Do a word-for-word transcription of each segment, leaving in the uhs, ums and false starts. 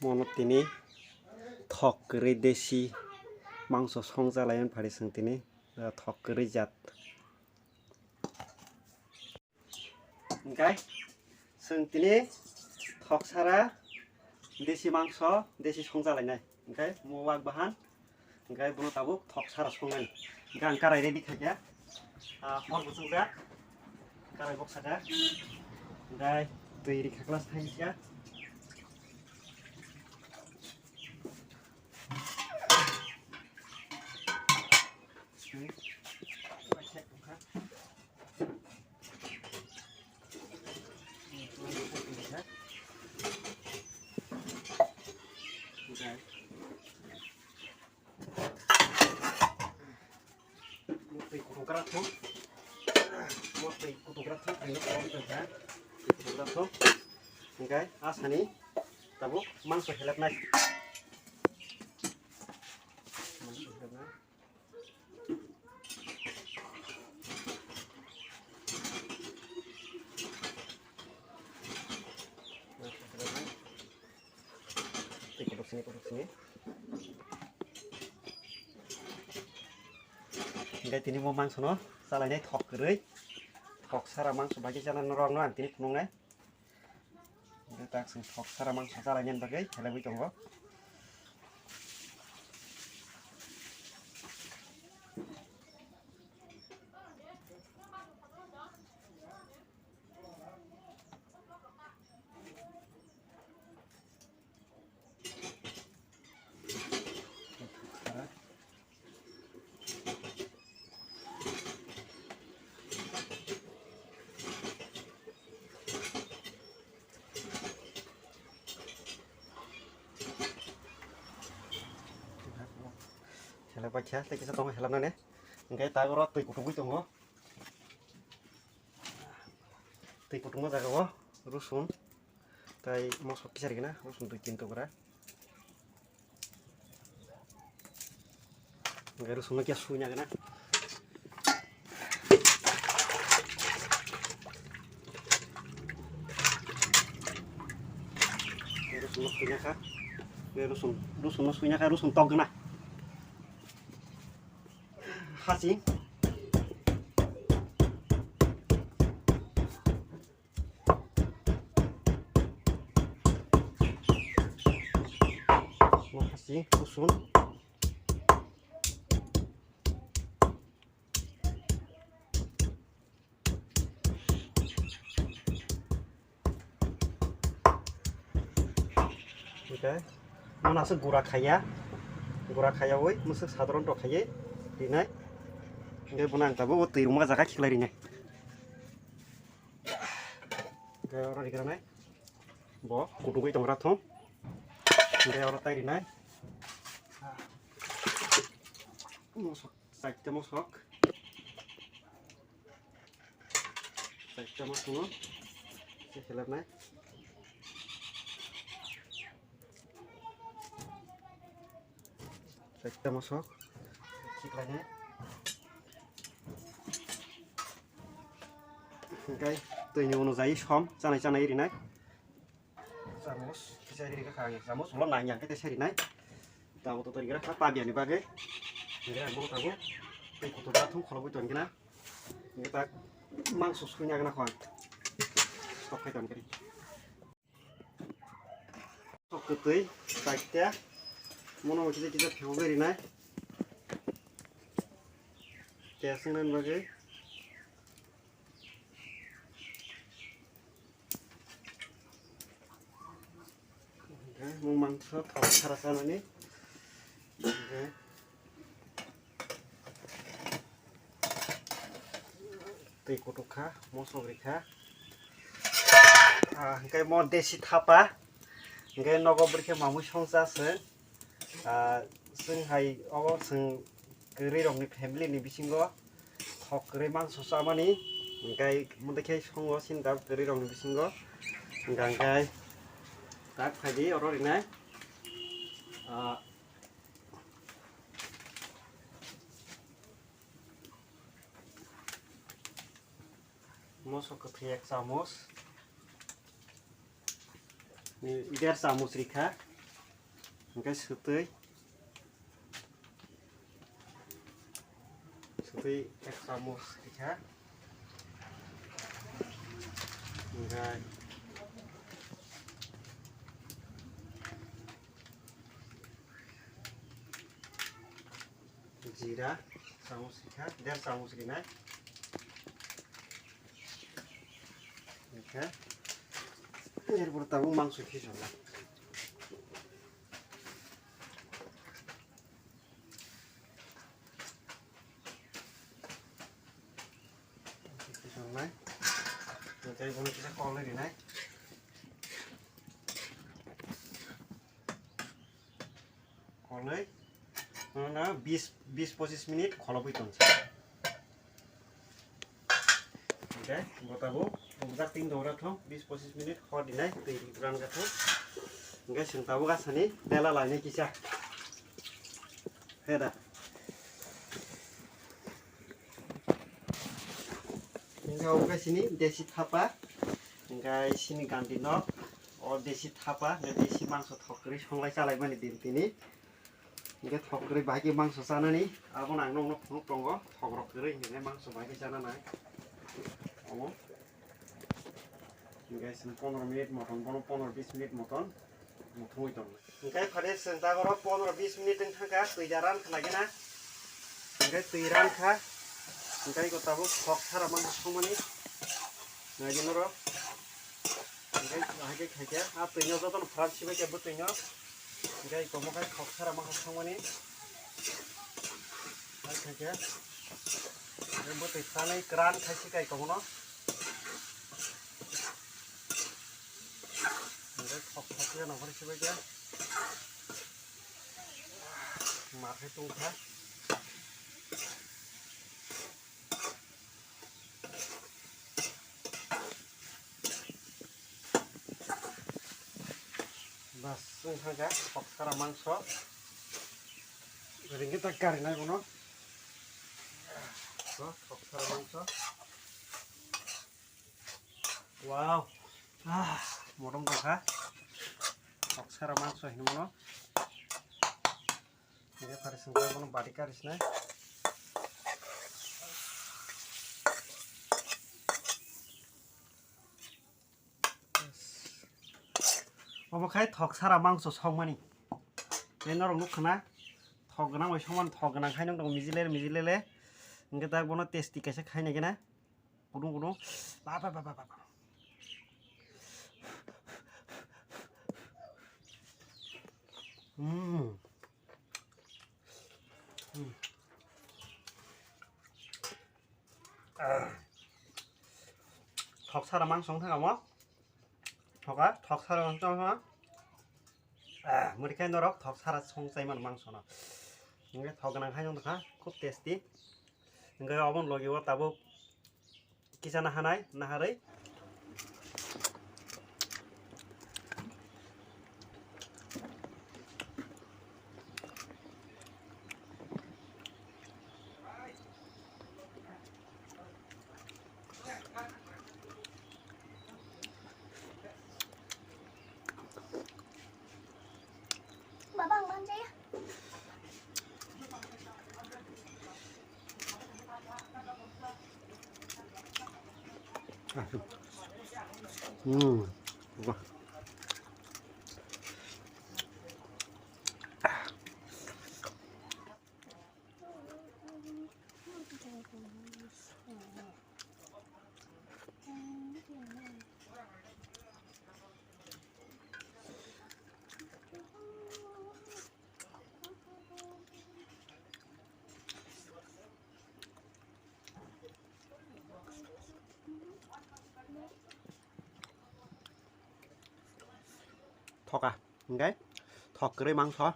Mono tini thok kwrwi desi mangso songjalai phari chwng tini, ah, thok kwrwi jat. Hingkai chwng tini thok sara desi mangso, desi songjalainai. Hingkai mo wak bahan, hingkai bono tabuk thok sara songnai. Hingkai ang karai ready khaikha. Ah, hor bo chwngjak. Karai bok saka. Hingkai twi rikha glass thaisa. Motwi kutugra thung. Motwi kutugra thung. Twi kutugra thung. Hingkai asani tabuk mangso helepnai. Tei kotor sini, kotor sini. Hingke tini bo mangsono chalainai thok kwrwi. Thok sara mangso bai khe chana norokno ang tini phunuknai. Hingke tak chwng thok sara mangso chalainani bagwi khelaiwi tongo. Helai paikha, tei kisa tongo helapnani. Hingke ta oro twi kutukgwi tongo. Twi kutukma jaga o rosun tei mosok kisa rikna, rosun dui tin tokra. Hingke rosun no kisa suina gana. Rosun no suina kha. Rosun, rosun no suina kha, rosun tok gana. Haching. Haching, rosun. Hingke bono aswk gura khaiya, gura khaiyawi mwswk sadharon rok khaiwi rinai. Hingke bono ang tabuk o twi rwma jaga khiklai rinai. Hingke oro rigranai bo kutukgwi tongra thung. Hingke oro tai rinai. Mosok, chaita mosok. Chaita mosok no se khelapnai. Chaita mosok khiklainai. Hingke twini uno jai som chanai chanai rinai. Chamus, kisa ri rikha kha, chamus ulo nang yang khe tei sari nai. Tabuk to ri rikha kha, ta biyani bagwi. Ri rikha, bo tabuk tei kutuk ba thung khulogwi tong khe na. Hingke ta mangso sui nai gana kho ang. Sok khai tong khe. Sok kwtwi, chaita. Mono kisa kisa phewgwi rinai. Khe swngnani bagwi. Mung mangso thok sara sanani. Twi kutuk kha, mosok rikha. Ah, hingke mo desi thapa. Hingke nogo bwrwi khe mamui songcha se. Ah, chwng hai obo chwng kwrwi rokni family ni bisingo thok kwrwi mangso chamani, hingke mothe khe songo sinda kwrwi rokni bisingo, hingka hingke tak phaidi oro rinai, ah, mosok kwthwi ek chamus. Ni der chamus rikha. Hwnkhe swtwi, swtwi ek chamuch rikha. Hwnkhe jira chamuch rikha, der chamuch rinai. Hwnkhe erpor tabuk mangso khe sala. Khe salnai. Hwnkhe bono kisa kolnwi rinai. Kolnwi, bono bis, bis pochis minute kholobwi tongsa. Hwnkhe bo tabuk rwjak tin dora thung, bis pochis minute hor dinai, twi ran ga thung. Hwnkhe chwng tabuk asani bela lainai kisa. Heda. Hwnkhe obo khe chini desi thapa. Hwnkhe chini gandhi nok. O desi thapa, hwnkhe desi mangso thok kwrwi songlai chalaimani din tini. Hwnkhe thok kwrwi bahai khe mangso chanani. Abono ang nokno phunuk tongo. Thok rok kwrwi hwnkhe mangso bahai khe chananai. Omo. Hwnkhe chini pondro minute moton, bono pondro bis minute moton. Muthungwi tongo. Hwnkhe phade chwng ta borok pondro bis minute wng thangkha, twi da ran khlaigena. Hwnkhe twi ran kha. Hwnkhe iko tabuk thok sara mangsa songmani. Naidi norok. Hwnkhe haikhe khaikhe. A twino jotono pharan sibaikhe bo twino. Hwnkhe iko mokhai thok sara mangsa songmani. Hai khaikhe. Bo twi sanai kran khai sikai tongo no. Hwnkhe thok thok khe nongkhor sibaikhe. Mar khe tongkha. Bas, wng thangkha thok sara mangso. Ringkhe ta karinai bono. Thok sara mangso. Wow. Ah, motom tongkha. Thok sara mangso hinwi mano. Hingke phari swngjak bono bari kari sinai. Obo khai thok sara mangso songmani. Tei norok nukha na, thok gwnang bai songmani, thok gwnang khai nukgo mijilele mijilele. Hingke tak bono tasty kaisa khainai gana. Kudung kudung. Ba, ba, ba, ba, ba. Hmm. Hmm. Ah. Thok sara mangso wng thang amo. Thoka, thok sara mangso wng thang. Ah, muri khai norok thok sara song chai mano mangso no. Hingke thok gwnang khai wng kha, khub tasty. Hingke obo logi o tabuk kisa nahanai, naharwi. Baba, ang manjaya. Hmm. Wah. Thoka, hingke thok kwrwi mangso,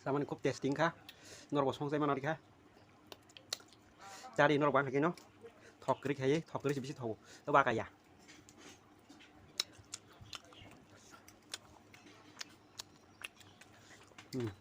samani khub tasty wngkha, norok bo song chai mano rikha, chari norok bo wngkha khe no, thok kwrwi khai, thok kwrwi se bisi thogo, to ba kaya. Hmm.